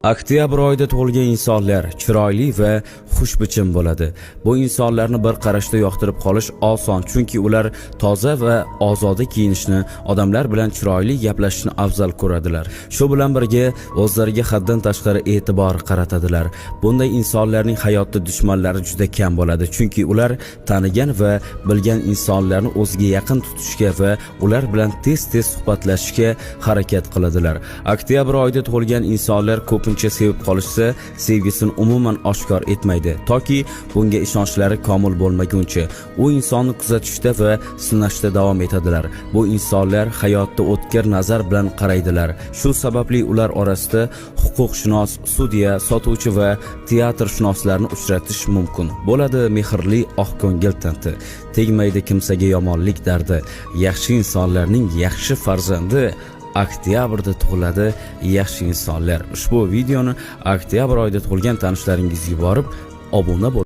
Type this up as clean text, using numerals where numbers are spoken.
Oktyabr oyida tug'ilgan insonlar chiroyli va xushbichim bo'ladi. Bu insonlarni bir qarashda yoqtirib qolish oson, chunki ular toza va ozoda kiyinishni, odamlar bilan chiroyli gaplashishni afzal ko'radilar. Shu bilan birga o'zlariga haddan tashqari e'tibor qaratadilar. Bunday insonlarning hayotda dushmanlari juda kam bo'ladi, chunki ular tanigan va bilgan insonlarni o'ziga yaqin tutishga va ular bilan tez-tez suhbatlashishga harakat qiladilar. Oktyabr oyida tug'ilgan insonlar ko'pincha sevib qolishsa, sevgisini umuman oshkor etmaydi, toki bunga ishonchlari komil bo'lmaguncha. U insonni kuzatishda va sinashda davom etadilar. Bu insonlar hayotda o'tkir nazar bilan qaraydilar. Shu sababli ular orasida huquqshunos, sudya, sotuvchi va teatrshunoslarni uchratish mumkin. Bo'ladi mehrli, oqko'ngil tanti. Tegmaydi kimsaga yomonlik dardi. Yaxshi insonlarning yaxshi farzandi oktyabrda tug'iladi yaxshi insonlar. Ushbu videoni oktyabr oyida tug'ilgan tanishlaringizga yuborib, obuna bo'ling.